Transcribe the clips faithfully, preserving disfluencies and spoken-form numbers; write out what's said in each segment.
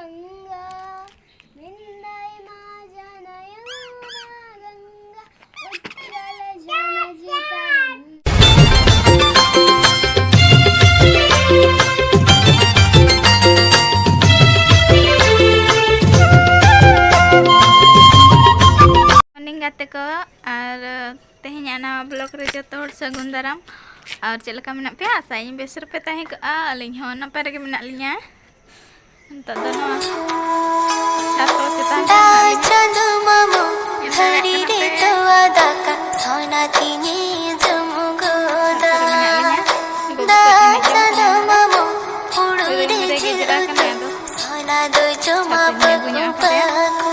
गंगा, विंध्य मां जनयौवना गंगा, उत्कल जन चितरंजन। Morning ᱜᱟᱛᱮ ᱠᱚ, ᱟᱨ ᱛᱮᱦᱮᱧᱟᱜ ᱱᱟᱣᱟ vlog ᱨᱮ ᱡᱚᱛᱚ ᱦᱚᱲ ᱥᱟᱹᱜᱩᱱ ᱫᱟᱨᱟᱢ᱾ ᱟᱨ ᱪᱮᱫ ᱞᱮᱠᱟ ᱢᱮᱱᱟᱜ ᱯᱮᱭᱟ? ᱟᱥᱟᱭᱟᱹᱧ ᱵᱮᱥ ᱨᱮᱯᱮ ᱛᱟᱦᱮᱸ ᱠᱚᱜᱼᱟ᱾ ᱟᱹᱞᱤᱧ ᱦᱚᱸ ᱱᱟᱯᱟᱭ ᱨᱮᱜᱮ ᱢᱮᱱᱟᱜ ᱞᱤᱧᱟ᱾ ᱱᱤᱛᱚᱜ ᱫᱚ ᱱᱚᱣᱟ ᱪᱷᱟᱛ ᱪᱮᱛᱟᱱ ᱨᱮ ᱢᱮᱱᱟᱜ ᱞᱤᱧᱟ᱾ ᱪᱟᱸᱫᱚ ᱢᱟᱢᱚ ᱧᱮᱞ ᱫᱟᱲᱮᱭᱟᱜ ᱦᱟᱹᱲᱤ ᱠᱟᱱᱟ ᱨᱮ ᱯᱮ? ᱛᱚᱣᱟ ᱫᱟᱠᱟ ᱥᱚᱱᱟ ᱛᱤᱧᱮ ᱡᱚᱢ ᱪᱷᱟᱛ ᱜᱚᱫᱟ᱾ ᱨᱮ ᱢᱮᱱᱟᱜ ᱞᱤᱧᱟ᱾ ᱜᱚᱜᱚ ᱫᱟ ᱛᱟᱹᱠᱤᱱ ᱮᱱᱮᱡ ᱡᱚᱝ ᱪᱟᱸᱫᱚ ᱠᱟᱱᱟ᱾ ᱢᱟᱢᱚ ᱦᱩᱲᱩ ᱩᱱᱤ ᱫᱚ ᱨᱮ ᱩᱱᱤ ᱫᱚᱭ ᱜᱤᱫᱽᱨᱟᱹ ᱜᱮᱡᱮᱨᱟ ᱠᱟᱱᱟ, ᱟᱫᱚ ᱥᱚᱱᱟ ᱫᱚᱭ ᱡᱚᱢᱟ ᱪᱷᱟᱛ ᱤᱧ ᱟᱹᱜᱩ ᱯᱟᱹᱠᱩ ᱧᱚᱜ ᱟᱠᱟᱫᱮᱭᱟ᱾ ᱯᱟᱹᱠᱩ᱾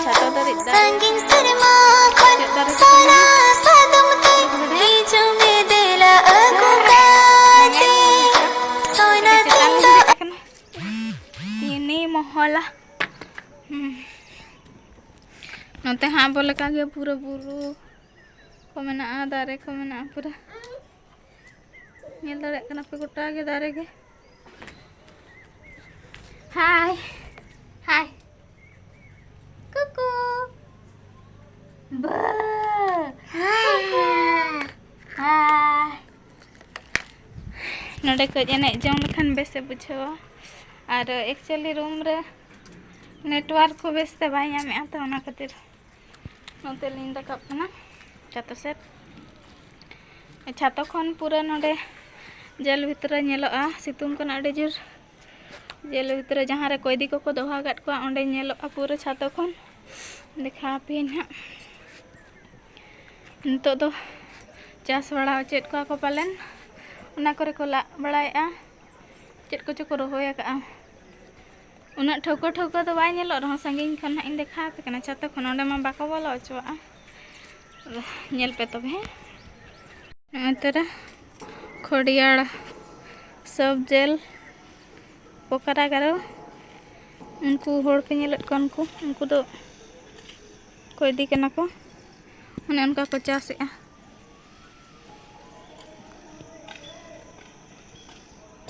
ᱪᱷᱟᱛ ᱫᱚ ᱨᱤᱫ ᱫᱟᱲᱮᱭᱟᱜ ᱥᱟᱺᱜᱤᱧ ᱠᱟᱱᱟ᱾ ᱥᱮᱨᱢᱟ ᱠᱷᱚᱱ ᱪᱮᱫ ᱫᱟᱨᱮ ᱠᱚ ᱛᱚᱞᱟ ᱠᱟᱱᱟ? ᱥᱟᱫᱚᱢ ᱛᱮ ᱦᱤᱡᱩᱜ ᱢᱮ ᱫᱮᱞᱟ ᱟᱹᱜᱩ ᱠᱟᱛᱮ᱾ ᱥᱚᱱᱟ ᱪᱮᱛᱟᱱ ᱛᱤᱧ ᱫᱚ ᱫᱮᱡ ᱟᱠᱟᱱᱟ᱾ ᱛᱤᱱᱤ ᱢᱚᱦᱚᱞᱟ᱾ ᱦᱩᱸ᱾ ᱱᱚᱛᱮ ᱦᱚᱸ ᱟᱵᱚ ᱞᱮᱠᱟᱜᱮ ᱯᱩᱨᱟᱹ ᱵᱩᱨᱩ ᱠᱚ ᱢᱮᱱᱟᱜᱼᱟ, ᱫᱟᱨᱮ ᱠᱚ ᱢᱮᱱᱟᱜᱼᱟ ᱯᱩᱨᱟᱹ᱾ ᱧᱮᱞ ᱫᱟᱲᱮᱭᱟᱜ ᱠᱟᱱᱟ ᱯᱮ ᱜᱚᱴᱟ ᱜᱮ ᱫᱟᱨᱮ ᱜᱮ᱾ ᱦᱟᱭ, ᱦᱟᱭ, ᱠᱩᱠᱩ, ᱵᱟᱹ, ᱠᱩᱠᱩ, ᱦᱟᱭ᱾ ᱱᱚᱰᱮ ᱠᱟᱹᱡ ᱮᱱᱮᱡ ᱡᱚᱝ ᱞᱮᱠᱷᱟᱱ ᱵᱮᱥ ᱮ ᱵᱩᱡᱷᱟᱹᱣᱟ᱾ ᱟᱨ actually room ᱨᱮ network ᱠᱚ ᱵᱮᱥ ᱛᱮ ᱵᱟᱭ ᱧᱟᱢᱮᱫᱼᱟ, ᱛᱚ ᱚᱱᱟ ᱠᱷᱟᱹᱛᱤᱨ ᱱᱚᱛᱮ ᱞᱤᱧ ᱨᱟᱠᱟᱵ ᱠᱟᱱᱟ ᱪᱷᱟᱛᱟ ᱥᱮᱫ᱾ ᱪᱷᱟᱛᱟ ᱠᱷᱚᱱ ᱯᱩᱨᱟᱹ ᱱᱚᱰᱮ ᱡᱮᱞ ᱵᱷᱤᱛᱨᱤ ᱧᱮᱞᱚᱜᱼᱟ, ᱥᱤᱛᱩᱝ ᱠᱟᱱᱟ ᱟᱹᱰᱤ ᱡᱳᱨ᱾ ᱡᱮᱞ ᱵᱷᱤᱛᱨᱤ ᱡᱟᱦᱟᱸ ᱨᱮ ᱠᱚᱭᱫᱤ ᱠᱚᱠᱚ ᱫᱚᱦᱚ ᱟᱠᱟᱫ ᱠᱚᱣᱟ, ᱚᱸᱰᱮ ᱧᱮᱞᱚᱜᱼᱟ ᱯᱩᱨᱟᱹ ᱪᱷᱟᱛᱟ ᱠᱷᱚᱱ᱾ ᱫᱮᱠᱷᱟᱣ ᱟᱯᱮᱭᱟᱹᱧ ᱦᱟᱸᱜ᱾ ᱱᱤᱛᱚᱜ ᱫᱚ ᱪᱟᱥ ᱵᱟᱲᱟ ᱦᱚᱪᱚᱭᱮᱫ ᱠᱚᱣᱟ ᱠᱚ ᱯᱟᱞᱮᱱ, ᱚᱱᱟ ᱠᱚᱨᱮ ᱠᱚ ᱞᱟᱜ ᱵᱟᱲᱟᱭᱮᱫᱼᱟ, ᱪᱮᱫ ᱠᱚᱪᱚ ᱠᱚ ᱨᱚᱦᱚᱭ ᱟᱠᱟᱫᱼᱟ᱾ ᱩᱱᱟᱹᱜ ᱴᱷᱟᱹᱣᱠᱟᱹ ᱴᱷᱟᱹᱣᱠᱟᱹ ᱫᱚ ᱵᱟᱭ ᱧᱮᱞᱚᱜ ᱨᱮᱦᱚᱸ, ᱥᱟᱺᱜᱤᱧ ᱠᱷᱚᱱ ᱦᱟᱸᱜ ᱤᱧ ᱫᱮᱠᱷᱟᱣ ᱟᱯᱮ ᱠᱟᱱᱟ᱾ ᱪᱷᱟᱛᱟ ᱠᱷᱚᱱ ᱚᱸᱰᱮ ᱢᱟ ᱵᱟᱠᱚ ᱵᱚᱞᱚ ᱦᱚᱪᱚᱣᱟᱜᱼᱟ᱾ ᱧᱮᱞ ᱯᱮ ᱛᱚᱵᱮ, ᱦᱮᱸ᱾ ᱱᱚᱜᱼᱚᱭ ᱛᱚᱨᱟ ᱠᱷᱚᱲᱤᱭᱟᱲ ᱥᱚᱵ ᱡᱮᱞ ᱯᱚᱠᱟᱨᱟ ᱜᱟᱨᱚ, ᱩᱱᱠᱩ ᱦᱚᱲ ᱯᱮ ᱧᱮᱞᱮᱫ ᱠᱚᱣᱟ, ᱩᱱᱠᱩ, ᱩᱱᱠᱩ ᱫᱚ ᱠᱚᱭᱫᱤ ᱠᱟᱱᱟ ᱠᱚ᱾ ᱚᱱᱮ ᱚᱱᱠᱟ ᱠᱚ ᱪᱟᱥᱮᱜᱼᱟ᱾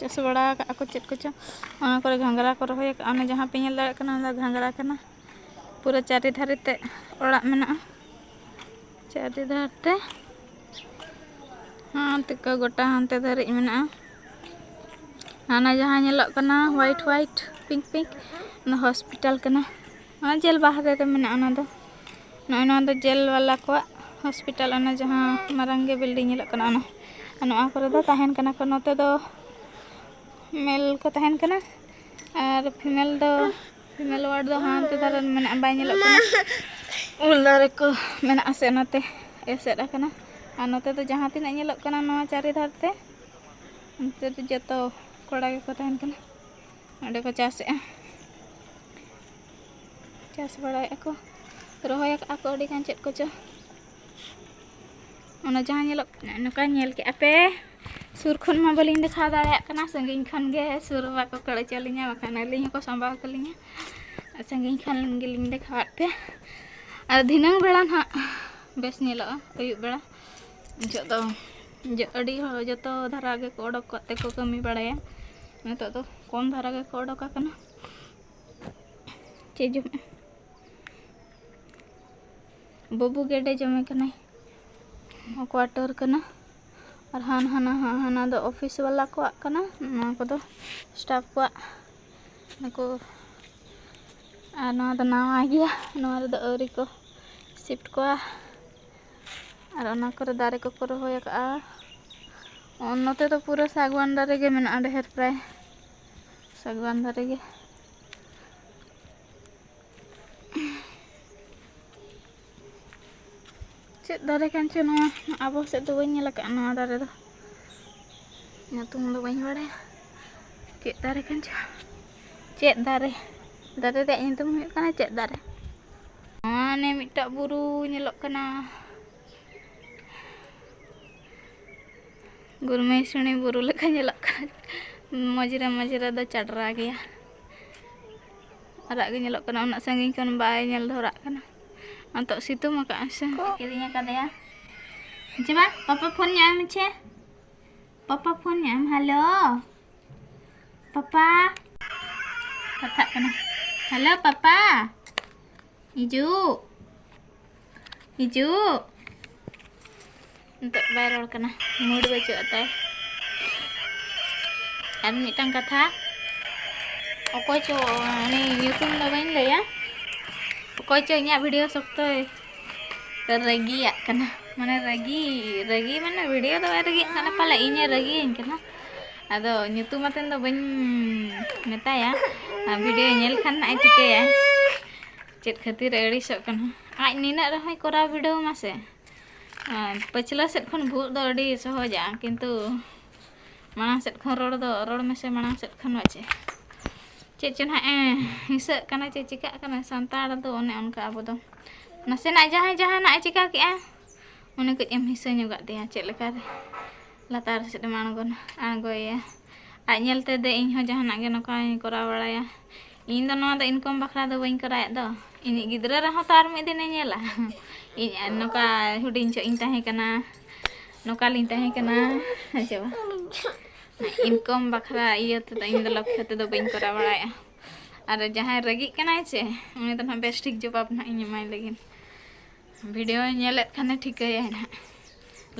ᱪᱟᱥ ᱵᱟᱲᱟ ᱟᱠᱟᱫᱼᱟ ᱠᱚ ᱪᱮᱫ ᱠᱚᱪᱚ᱾ ᱚᱱᱟ ᱠᱚᱨᱮ ᱜᱷᱟᱸᱜᱽᱨᱟ ᱠᱚ ᱨᱚᱦᱚᱭ ᱟᱠᱟᱫᱼᱟ᱾ ᱚᱱᱟ ᱡᱟᱦᱟᱸ ᱯᱮ ᱧᱮᱞ ᱫᱟᱲᱮᱭᱟᱜ ᱠᱟᱱᱟ, ᱚᱱᱟ ᱫᱚ ᱜᱷᱟᱸᱜᱽᱨᱟ ᱠᱟᱱᱟ᱾ ᱯᱩᱨᱟᱹ ᱪᱟᱹᱨᱤ ᱫᱷᱟᱨᱮ ᱛᱮ ᱚᱲᱟᱜ ᱢᱮᱱᱟᱜᱼᱟ, ᱪᱟᱹᱨᱤ ᱫᱷᱟᱨᱮ ᱛᱮ᱾ ᱦᱟᱱᱛᱮ ᱠᱚ ᱜᱚᱴᱟ ᱦᱟᱱᱛᱮ ᱫᱷᱟᱹᱨᱤᱡ ᱢᱮᱱᱟᱜᱼᱟ᱾ ᱦᱟᱱᱟ ᱡᱟᱦᱟᱸ ᱧᱮᱞᱚᱜ ᱠᱟᱱᱟ white white, pink pink, ᱚᱱᱟ ᱦᱚᱥᱯᱤᱴᱟᱞ ᱠᱟᱱᱟ᱾ ᱚᱱᱟ ᱡᱮᱞ ᱵᱟᱦᱨᱮ ᱨᱮ ᱢᱮᱱᱟᱜᱼᱟ ᱚᱱᱟ ᱫᱚ᱾ ᱱᱚᱜᱼᱚᱭ ᱱᱚᱣᱟ ᱫᱚ ᱡᱮᱞ ᱵᱟᱞᱟ ᱠᱚᱣᱟᱜ ᱦᱚᱥᱯᱤᱴᱟᱞ, ᱚᱱᱟ ᱡᱟᱦᱟᱸ ᱢᱟᱨᱟᱝ ᱜᱮ ᱵᱤᱞᱰᱤᱝ ᱧᱮᱞᱚᱜ ᱠᱟᱱᱟ ᱚᱱᱟ᱾ ᱟᱨ ᱱᱚᱣᱟ ᱠᱚᱨᱮ ᱫᱚ ᱛᱟᱦᱮᱱ ᱠᱟᱱᱟ ᱠᱚ᱾ ᱱᱚᱛᱮ ᱫᱚ ᱢᱮᱞ ᱠᱚ ᱛᱟᱦᱮᱱ ᱠᱟᱱᱟ ᱟᱨ ᱯᱷᱤᱢᱮᱞ ᱫᱚ, ᱯᱷᱤᱢᱮᱞ ᱣᱟᱨᱰ ᱫᱚ ᱦᱟᱱᱛᱮ ᱫᱷᱟᱨᱮ ᱢᱮᱱᱟᱜᱼᱟ, ᱵᱟᱭ ᱧᱮᱞᱚᱜ ᱠᱟᱱᱟ᱾ ᱩᱞ ᱫᱟᱨᱮ ᱠᱚ ᱢᱮᱱᱟᱜᱼᱟ ᱥᱮ, ᱚᱱᱟᱛᱮ ᱮᱥᱮᱫ ᱟᱠᱟᱱᱟ᱾ ᱟᱨ ᱱᱚᱛᱮ ᱫᱚ ᱡᱟᱦᱟᱸ ᱛᱤᱱᱟᱹᱜ ᱧᱮᱞᱚᱜ ᱠᱟᱱᱟ ᱱᱚᱣᱟ ᱪᱟᱹᱨᱤ ᱫᱷᱟᱨᱮ ᱛᱮ, ᱚᱱᱛᱮ ᱫᱚ ᱡᱚᱛᱚ ᱠᱚᱲᱟ ᱜᱮᱠᱚ ᱛᱟᱦᱮᱱ ᱠᱟᱱᱟ᱾ ᱚᱸᱰᱮ ᱠᱚ ᱪᱟᱥᱮᱜᱼᱟ, ᱪᱟᱥ ᱵᱟᱲᱟᱭᱮᱫᱼᱟ ᱠᱚ, ᱨᱚᱦᱚᱭ ᱟᱠᱟᱫᱼᱟ ᱠᱚ ᱟᱹᱰᱤ ᱜᱟᱱ ᱪᱮᱫ ᱠᱚᱪᱚ᱾ ᱚᱱᱟ ᱡᱟᱦᱟᱸ ᱧᱮᱞᱚᱜ ᱠᱟᱱᱟ, ᱱᱚᱝᱠᱟ ᱧᱮᱞ ᱠᱮᱜᱼᱟ ᱯᱮ, ᱥᱩᱨ ᱠᱷᱚᱱ ᱢᱟ ᱵᱟᱹᱞᱤᱧ ᱫᱮᱠᱷᱟᱣ ᱫᱟᱲᱮᱭᱟᱜ ᱠᱟᱱᱟ, ᱥᱟᱺᱜᱤᱧ ᱠᱷᱚᱱ ᱜᱮ, ᱥᱩᱨ ᱵᱟᱠᱚ ᱠᱟᱹᱲ ᱦᱚᱪᱚ ᱞᱤᱧᱟ, ᱵᱟᱠᱷᱟᱱ ᱟᱹᱞᱤᱧ ᱦᱚᱸᱠᱚ ᱥᱟᱢᱵᱟᱣ ᱠᱟᱹᱞᱤᱧᱟ᱾ ᱥᱟᱺᱜᱤᱧ ᱠᱷᱚᱱ ᱜᱮᱞᱤᱧ ᱫᱮᱠᱷᱟᱣᱟᱫ ᱯᱮ᱾ ᱟᱨ ᱫᱷᱤᱱᱟᱹᱝ ᱵᱮᱲᱟ ᱱᱟᱦᱟᱜ ᱵᱮᱥ ᱧᱮᱞᱚᱜᱼᱟ, ᱟᱹᱭᱩᱵ ᱵᱮᱲᱟ᱾ ᱡᱚᱦᱚᱜ ᱫᱚ ᱡᱚ-, ᱟᱹᱰᱤ ᱦᱚᱲ ᱡᱚᱛᱚ ᱫᱷᱟᱨᱟ ᱜᱮᱠᱚ ᱚᱰᱚᱠ ᱠᱟᱛᱮ ᱠᱚ ᱠᱟᱹᱢᱤ ᱵᱟᱲᱟᱭᱟ᱾ ᱱᱤᱛᱚᱜ ᱫᱚ ᱠᱚᱢ ᱫᱷᱟᱨᱟ ᱜᱮᱠᱚ ᱚᱰᱚᱠ ᱟᱠᱟᱱᱟ᱾ ᱪᱮᱫ ᱡᱚᱢᱮᱜᱼᱟ? ᱵᱟᱹᱵᱩ ᱜᱮᱰᱮ ᱡᱚᱢᱮ ᱠᱟᱱᱟᱭ᱾ ᱱᱚᱣᱟ quarter ᱠᱟᱱᱟ᱾ ᱟᱨ ᱦᱟᱱ-, ᱦᱟᱱᱟ, ᱦᱟ-, ᱦᱟᱱᱟ ᱫᱚ office ᱵᱟᱞᱟ ᱠᱚᱣᱟᱜ ᱠᱟᱱᱟ, ᱱᱚᱣᱟ ᱠᱚᱫᱚ staff ᱠᱚᱣᱟᱜ᱾ ᱱᱩᱠᱩ, ᱟᱨ ᱱᱚᱣᱟ ᱫᱚ ᱱᱟᱣᱟ ᱜᱮᱭᱟ, ᱱᱚᱣᱟ ᱨᱮᱫᱚ ᱟᱹᱣᱨᱤ ᱠᱚ shift ᱠᱚᱣᱟ᱾ ᱟᱨ ᱚᱱᱟ ᱠᱚᱨᱮ ᱫᱟᱨᱮ ᱠᱚᱠᱚ ᱨᱚᱦᱚᱭ ᱟᱠᱟᱫᱼᱟ᱾ ᱱᱚᱛᱮ ᱫᱚ ᱯᱩᱨᱟᱹ ᱥᱟᱜᱣᱟᱱ ᱫᱟᱨᱮ ᱜᱮ ᱢᱮᱱᱟᱜᱼᱟ, ᱰᱷᱮᱨ ᱯᱨᱟᱭ ᱥᱟᱜᱣᱟᱱ ᱫᱟᱨᱮ ᱜᱮ᱾ ᱪᱮᱫ ᱫᱟᱨᱮ ᱠᱟᱱ ᱪᱚ ᱱᱚᱣᱟ? ᱟᱵᱚ ᱥᱮᱫ ᱫᱚ ᱵᱟᱹᱧ ᱧᱮᱞ ᱟᱠᱟᱫᱼᱟ ᱱᱚᱣᱟ ᱫᱟᱨᱮ ᱫᱚ, ᱧᱩᱛᱩᱢ ᱫᱚ ᱵᱟᱹᱧ ᱵᱟᱲᱟᱭᱟ᱾ ᱪᱮᱫ ᱫᱟᱨᱮ ᱠᱟᱱ ᱪᱚ? ᱪᱮᱫ ᱫᱟᱨᱮ? ᱫᱟᱨᱮ ᱨᱮᱭᱟᱜ ᱧᱩᱛᱩᱢ ᱦᱩᱭᱩᱜ ᱠᱟᱱᱟ ᱪᱮᱫ ᱫᱟᱨᱮ? ᱱᱚᱣᱟ ᱱᱮ ᱢᱤᱫᱴᱟᱜ ᱵᱩᱨᱩ ᱧᱮᱞᱚᱜ ᱠᱟᱱᱟ, ᱜᱩᱨᱢᱮᱥᱩᱱᱤ ᱵᱩᱨᱩ ᱞᱮᱠᱟ ᱧᱮᱞᱚᱜ ᱠᱟᱱᱟ᱾ ᱢᱚᱡᱽᱨᱮ ᱢᱚᱡᱽᱨᱮ ᱫᱚ ᱪᱟᱰᱨᱟ ᱜᱮᱭᱟ, ᱟᱨᱟᱜ ᱜᱮ ᱧᱮᱞᱚᱜ ᱠᱟᱱᱟ, ᱩᱱᱟᱹᱜ ᱥᱟᱺᱜᱤᱧ ᱠᱷᱚᱱ ᱵᱟᱭ ᱧᱮᱞ ᱫᱷᱚᱨᱟᱜ ᱠᱟᱱᱟ᱾ ᱱᱤᱛᱚᱜ ᱥᱤᱛᱩᱝ ᱟᱠᱟᱫᱼᱟ ᱥᱮ᱾ ᱠᱤᱨᱤᱧ ᱟᱠᱟᱫᱮᱭᱟ᱾ ᱪᱮ ᱵᱟ, ᱯᱟᱯᱟ ᱯᱷᱳᱱ ᱧᱟᱢ ᱢᱮ ᱪᱮ᱾ ᱯᱟᱯᱟ ᱯᱷᱳᱱ ᱧᱟᱢ, ᱦᱮᱞᱳ᱾ ᱯᱟᱯᱟ ᱠᱟᱛᱷᱟᱜ ᱠᱟᱱᱟ᱾ ᱦᱮᱞᱳ ᱯᱟᱯᱟ, ᱦᱤᱡᱩᱜ, ᱦᱤᱡᱩᱜ᱾ ᱱᱤᱛᱚᱜ ᱵᱟᱭ ᱨᱚᱲ ᱠᱟᱱᱟ, ᱢᱩᱰ ᱵᱟᱹᱪᱩᱜ ᱛᱟᱭ᱾ ᱟᱨ ᱢᱤᱫᱴᱟᱝ ᱠᱟᱛᱷᱟ, ᱚᱠᱚᱭ ᱪᱚ, ᱩᱱᱤ ᱧᱩᱛᱩᱢ ᱫᱚ ᱵᱟᱹᱧ ᱞᱟᱹᱭᱟ, ᱚᱠᱚᱭ ᱪᱚ ᱤᱧᱟᱹᱜ ᱵᱷᱤᱰᱤᱭᱳ ᱥᱚᱠᱛᱚᱭ ᱨᱟᱹᱜᱤᱭᱟᱜ ᱠᱟᱱᱟ᱾ ᱢᱟᱱᱮ ᱨᱟᱹᱜᱤ, ᱨᱟᱹᱜᱤ ᱢᱟᱱᱮ ᱵᱷᱤᱰᱤᱭᱳ ᱫᱚ ᱵᱟᱭ ᱨᱟᱹᱜᱤᱭᱟᱜ ᱠᱟᱱᱟ, ᱯᱟᱞᱮ ᱤᱧᱮ ᱨᱟᱹᱜᱤᱭᱟᱹᱧ ᱠᱟᱱᱟ᱾ ᱟᱫᱚ ᱧᱩᱛᱩᱢ ᱟᱛᱮᱱ ᱫᱚ ᱵᱟᱹᱧ ᱢᱮᱛᱟᱭᱟ, ᱟᱨ ᱵᱷᱤᱰᱤᱭᱳ ᱧᱮᱞ ᱠᱷᱟᱱ ᱱᱟᱜ ᱮ ᱴᱷᱤᱠᱟᱹᱭᱟ ᱪᱮᱫ ᱠᱷᱟᱹᱛᱤᱨ ᱮ ᱟᱹᱲᱤᱥᱚᱜ ᱠᱟᱱᱟ᱾ ᱟᱡ ᱱᱤᱱᱟᱹᱜ ᱨᱮᱦᱚᱸᱭ ᱠᱚᱨᱟᱣ ᱵᱤᱰᱟᱹᱣ ᱢᱟᱥᱮ, ᱟᱨ ᱯᱟᱹᱪᱷᱞᱟᱹ ᱥᱮᱫ ᱠᱷᱚᱱ ᱵᱷᱩᱜ ᱫᱚ ᱟᱹᱰᱤ ᱥᱚᱦᱚᱡᱟ, ᱠᱤᱱᱛᱩ ᱢᱟᱲᱟᱝ ᱥᱮᱫ ᱠᱷᱚᱱ ᱨᱚᱲ ᱫᱚ, ᱨᱚᱲ ᱢᱮᱥᱮ ᱢᱟᱲᱟᱝ ᱥᱮᱫ ᱠᱷᱚᱱ᱾ ᱵᱟᱪᱮ ᱪᱮᱫ ᱪᱚ ᱱᱟᱦᱟᱜ ᱮ ᱦᱤᱸᱥᱟᱹᱜ ᱠᱟᱱᱟ ᱪᱮ ᱪᱤᱠᱟᱹᱜ ᱠᱟᱱᱟ, ᱥᱟᱱᱛᱟᱲ ᱫᱚ ᱚᱱᱮ ᱚᱱᱠᱟ ᱟᱵᱚ ᱫᱚ᱾ ᱱᱟᱥᱮᱱᱟᱜ ᱡᱟᱦᱟᱸᱭ ᱡᱟᱦᱟᱱᱟᱜ ᱮ ᱪᱤᱠᱟ ᱠᱮᱜᱼᱟ, ᱩᱱᱤ ᱠᱟᱹᱡ ᱮᱢ ᱦᱤᱸᱥᱟᱹ ᱧᱚᱜᱟᱜ ᱛᱟᱭᱟ, ᱪᱮᱫ ᱞᱮᱠᱟᱨᱮ ᱞᱟᱛᱟᱨ ᱥᱮᱫ ᱮᱢ ᱟᱬᱜᱚᱱᱟ, ᱟᱬᱜᱚᱭᱮᱭᱟ᱾ ᱟᱡ ᱧᱮᱞᱛᱮ ᱫᱮ ᱤᱧ ᱦᱚᱸ ᱡᱟᱦᱟᱱᱟᱜ ᱜᱮ ᱱᱚᱝᱠᱟᱧ ᱠᱚᱨᱟᱣ ᱵᱟᱲᱟᱭᱟ᱾ ᱤᱧ ᱫᱚ ᱱᱚᱣᱟ ᱫᱚ ᱤᱱᱠᱟᱢ ᱵᱟᱠᱷᱨᱟ ᱫᱚ ᱵᱟᱹᱧ ᱠᱚᱨᱟᱣᱮᱫ ᱫᱚ᱾ ᱤᱧᱤᱡ ᱜᱤᱫᱽᱨᱟᱹ ᱨᱮᱦᱚᱸ ᱛᱚ ᱟᱨ ᱢᱤᱫ ᱫᱤᱱᱮ ᱧᱮᱞᱟ᱾ ᱤᱧ ᱟᱨ ᱱᱚᱝᱠᱟ ᱦᱩᱰᱤᱧ ᱡᱚᱦᱚᱜ ᱤᱧ ᱛᱟᱦᱮᱸ ᱠᱟᱱᱟ, ᱱᱚᱝᱠᱟ ᱞᱤᱧ ᱛᱟᱦᱮᱸ ᱠᱟᱱᱟ, ᱦᱮᱸ ᱥᱮ ᱵᱟᱝ? ᱤᱱᱠᱟᱢ ᱵᱟᱠᱷᱨᱟ ᱤᱭᱟᱹ ᱛᱮᱫᱚ ᱤᱧ ᱫᱚ ᱞᱚᱠᱠᱷᱚ ᱛᱮᱫᱚ ᱵᱟᱹᱧ ᱠᱚᱨᱟᱣ ᱵᱟᱲᱟᱭᱮᱫᱼᱟ᱾ ᱟᱨ ᱡᱟᱦᱟᱸᱭ ᱨᱟᱹᱜᱤᱜ ᱠᱟᱱᱟᱭ ᱥᱮ, ᱩᱱᱤ ᱫᱚ ᱱᱟᱦᱟᱜ ᱵᱮᱥ ᱴᱷᱤᱠ ᱡᱚᱵᱟᱵ ᱱᱟᱦᱟᱜ ᱤᱧ ᱮᱢᱟᱭ ᱞᱟᱹᱜᱤᱫ᱾ ᱵᱷᱤᱰᱤᱭᱳ ᱧᱮᱞᱮᱫ ᱠᱷᱟᱱᱮ ᱴᱷᱤᱠᱟᱹᱭᱟᱭ ᱱᱟᱦᱟᱜ᱾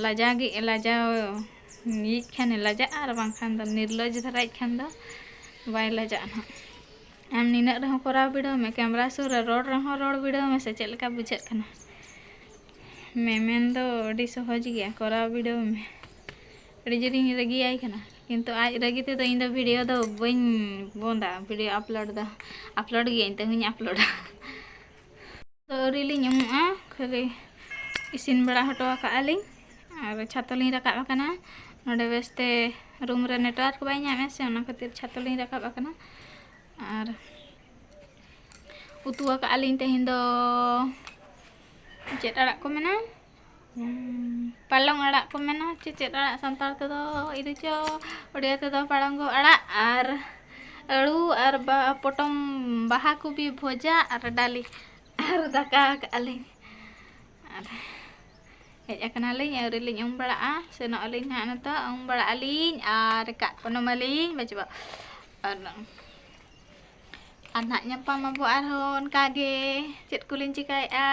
ᱞᱟᱡᱟᱣ ᱜᱮ, ᱞᱟᱡᱟᱣ ᱤᱡ ᱠᱷᱟᱱᱮ ᱞᱟᱡᱟᱜᱼᱟ, ᱟᱨ ᱵᱟᱝᱠᱷᱟᱱ ᱫᱚ ᱱᱤᱨᱞᱚᱡᱽ ᱫᱷᱟᱨᱟᱭᱤᱡ ᱠᱷᱟᱱ ᱫᱚ ᱵᱟᱭ ᱞᱟᱡᱟᱜᱼᱟ ᱱᱟᱦᱟᱜ᱾ ᱟᱢ ᱱᱤᱱᱟᱹᱜ ᱨᱮᱦᱚᱸ ᱠᱚᱨᱟᱣ ᱵᱤᱰᱟᱹᱣ ᱢᱮ, ᱠᱮᱢᱨᱟ ᱥᱩᱨ ᱨᱮ ᱨᱚᱲ ᱨᱮᱦᱚᱸ ᱨᱚᱲ ᱵᱤᱰᱟᱹᱣ ᱢᱮᱥᱮ, ᱪᱮᱫ ᱞᱮᱠᱟ ᱵᱩᱡᱷᱟᱹᱜ ᱠᱟᱱᱟ? ᱢᱮᱢᱮᱱ ᱫᱚ ᱟᱹᱰᱤ ᱥᱚᱦᱚᱡᱽ ᱜᱮᱭᱟ, ᱠᱚᱨᱟᱣ ᱵᱤᱰᱟᱹᱣ ᱢᱮ᱾ ᱟᱹᱰᱤ ᱡᱳᱨᱤᱧ ᱨᱟᱹᱜᱤᱭᱟᱭ ᱠᱟᱱᱟ, ᱠᱤᱱᱛᱩ ᱟᱡ ᱨᱟᱹᱜᱤ ᱛᱮᱫᱚ ᱤᱧ ᱫᱚ ᱵᱷᱤᱰᱤᱭᱳ ᱫᱚ ᱵᱟᱹᱧ ᱵᱚᱱᱫᱟ, ᱵᱷᱤᱰᱤᱭᱳ ᱟᱯᱞᱳᱰ ᱫᱚ ᱟᱯᱞᱳᱰ ᱜᱤᱭᱟᱹᱧ, ᱛᱮᱦᱮᱧ ᱟᱯᱞᱳᱰᱟ᱾ ᱛᱚ ᱟᱹᱣᱨᱤ ᱞᱤᱧ ᱩᱢᱩᱜᱼᱟ, ᱠᱷᱟᱹᱞᱤ ᱤᱥᱤᱱ ᱵᱟᱲᱟ ᱦᱚᱴᱚ ᱟᱠᱟᱫᱼᱟ ᱞᱤᱧ ᱟᱨ ᱪᱷᱟᱛ ᱞᱤᱧ ᱨᱟᱠᱟᱵ ᱟᱠᱟᱱᱟ᱾ ᱱᱚᱰᱮ ᱵᱮᱥᱛᱮ ᱨᱩᱢ ᱨᱮ ᱱᱮᱴᱣᱟᱨᱠ ᱵᱟᱭ ᱧᱟᱢᱮᱫᱼᱟ ᱥᱮ, ᱚᱱᱟ ᱠᱷᱟᱹᱛᱤᱨ ᱪᱷᱟᱛ ᱞᱤᱧ ᱨᱟᱠᱟᱵ ᱟᱠᱟᱱᱟ᱾ ᱟᱨ ᱩᱛᱩ ᱟᱠᱟᱫᱼᱟ ᱞᱤᱧ ᱛᱮᱦᱮᱧ ᱫᱚ, ᱪᱮᱫ ᱟᱲᱟᱜ ᱠᱚ ᱢᱮᱱᱟ? ᱦᱩᱸ, ᱯᱟᱞᱚᱝ ᱟᱲᱟᱜ ᱠᱚ ᱢᱮᱱᱟ, ᱪᱮ ᱪᱮᱫ ᱟᱲᱟᱜ ᱥᱟᱱᱛᱟᱲ ᱛᱮᱫᱚ ᱤᱫᱤ ᱪᱚ, ᱩᱲᱤᱭᱟ ᱛᱮᱫᱚ ᱯᱟᱲᱟᱝᱜᱚ ᱟᱲᱟᱜ ᱟᱨ ᱟᱹᱲᱩ ᱟᱨ ᱵᱟ-, ᱯᱚᱴᱚᱢ ᱵᱟᱦᱟ ᱠᱚᱵᱤ ᱵᱷᱚᱡᱟ ᱟᱨ ᱰᱟᱞᱤ ᱟᱨ ᱫᱟᱠᱟ ᱟᱠᱟᱫᱼᱟ ᱞᱤᱧ᱾ ᱟᱨ ᱦᱮᱡ ᱟᱠᱟᱱᱟᱞᱤᱧ, ᱟᱹᱣᱨᱤ ᱞᱤᱧ ᱩᱢ ᱵᱟᱲᱟᱜᱼᱟ, ᱥᱮᱱᱚᱜ ᱟᱹᱞᱤᱧ ᱱᱟᱦᱟᱜ ᱱᱤᱛᱚᱜ ᱩᱢ ᱵᱟᱲᱟᱜ ᱟᱹᱞᱤᱧ ᱟᱨ ᱠᱟᱜ ᱠᱚᱱᱚᱢ ᱟᱹᱞᱤᱧ ᱵᱟᱪᱩᱜᱼᱟ᱾ ᱟᱨ ᱟᱨ ᱱᱟᱦᱟᱜ ᱧᱟᱯᱟᱢ ᱟᱵᱚ ᱟᱨᱦᱚᱸ ᱚᱱᱠᱟ ᱜᱮ᱾ ᱪᱮᱫ ᱠᱚᱞᱤᱧ ᱪᱤᱠᱟᱹᱭᱮᱫᱼᱟ?